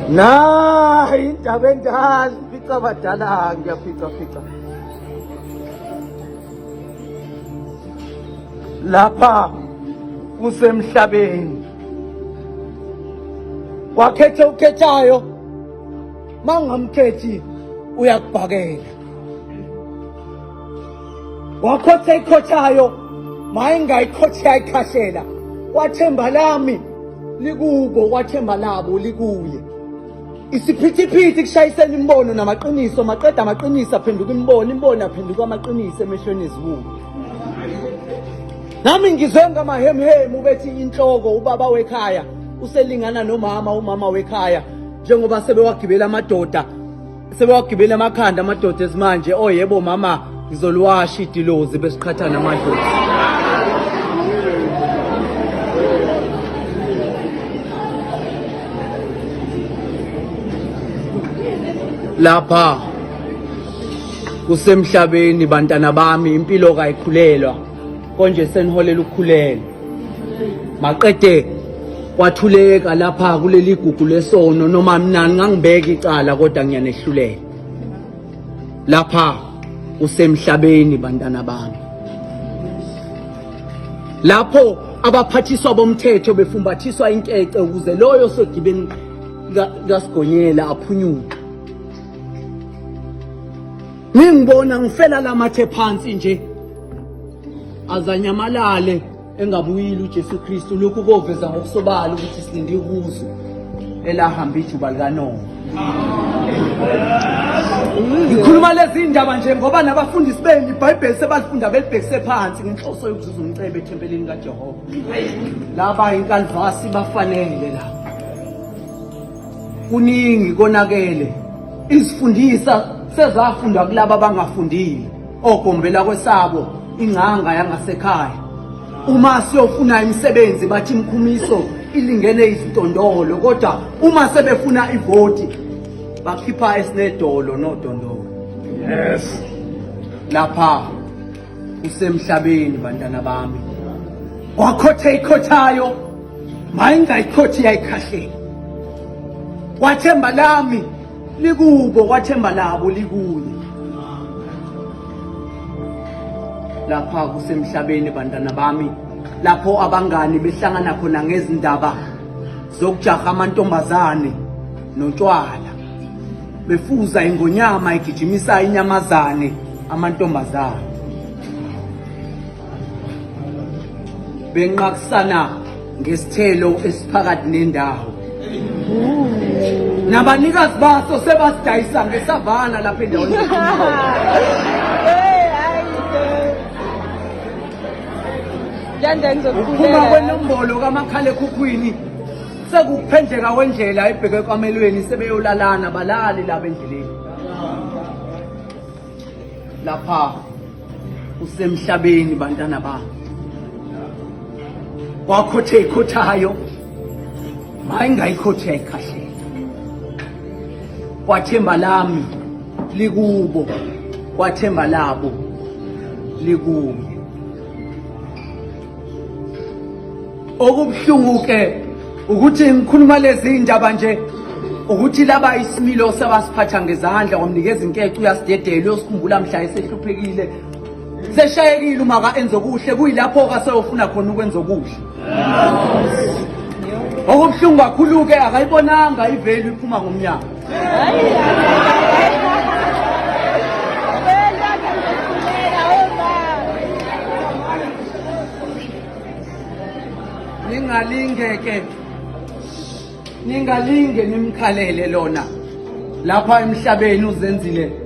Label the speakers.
Speaker 1: Nayi indaba endala ifica abadala ngiyafica fica. Lapha kusemhlabeni. Wakhetha ukhethayo mawungamkhethi uyakubhakela. Wakhotha ikhothayo mayingayikhotha yayikhahlela. Wathemba lami likubo kwathemba labo likuye isiphithiphithi kushayisela imibono namaqiniso maqeda amaqiniso aphenduka imibono imibono aphenduka amaqiniso emehlweni eziwula nami ngizwe ngamahemuhemu bethi inhloko ubaba wekhaya uselingana nomama umama wekhaya njengoba sebewagibela amadoda Sebewagibela amakhanda amadoda esimanje oh yebo mama ngizoliwasha idilozi besiqhatha namadlozi. Lapha kusemhlabeni bantana bami impilo kayikhulelwa konje seniholela ukukhulelwa maqede kwathuleka lapha kuleli gugu lesono noma mina ngangibeka icala kodwa ngiyanehlulela lapha usemhlabeni bantana bami lapho abaphathiswa bomthetho befumbathiswa inkece ukuze loyo osegibeni kasigonyela aphunyuke ngingibona ngifela lamathe phansi nje azanyamalale engabuyile uJesu Kristu lokhu koveza ngokusobala ukuthi silinde ihuzu elahamba ijuba likaNowa ngikhuluma lezi ndaba nje ngoba nabafundisi benu iBhayibheli sebalifunda belibhekise phansi ngenhloso yokuzuza umcebo ethempelini kaJehova laba inkalvasi bafanele la kuningi konakele izifundisa sezafundwa kulaba abangafundile ogombela kwesabo ingcanga yangasekhaya uma siyofuna imisebenzi bathi imkhumiso ilingene izintondolo kodwa uma sebefuna ivoti bakhipha esinedolo nodondolo
Speaker 2: yes
Speaker 1: lapha usemhlabeni bantana bami wakhotha ikhothayo mayingayikhothi yayikhahlela kwathemba lami likubo kwathemba labo likuye lapha kusemhlabeni bantwana bami lapho abangani behlangana khona ngezindaba zokujaha amantombazane notshwala befuza ingonyama igijimisa inyamazane amantombazane benqakisana ngesithelo esiphakathi nendawo nabanikazi baso sebasidayisa ngesavana lapha endaweni uphuma kwenombolo kamakhalekhukhwini sekukuphendleka kwendlela ebheke ekamelweni sebeyolalana balali laba endleleni lapha usemhlabeni bantana bami wakhothe ikhothayo mayingayikhothe yayikhahlela kwathemba lami likubo kwathemba labo likuye Okubuhlungu ke ukuthi ngikhuluma lezi indaba nje ukuthi laba isimilo sabasiphatha ngezandla wamnikeza inkece uyasidedela uyosikhumbula mhla esehluphekile seshayekile uma ka enze okuhle kuyilapho ka seyofuna khona ukwenza okuhle okubuhlungu kakhulu ke akayibonanga ivelu iphuma ngomnyango Ningalinge ke ningalinge nimkhalele lona lapha emhlabeni uzenzile.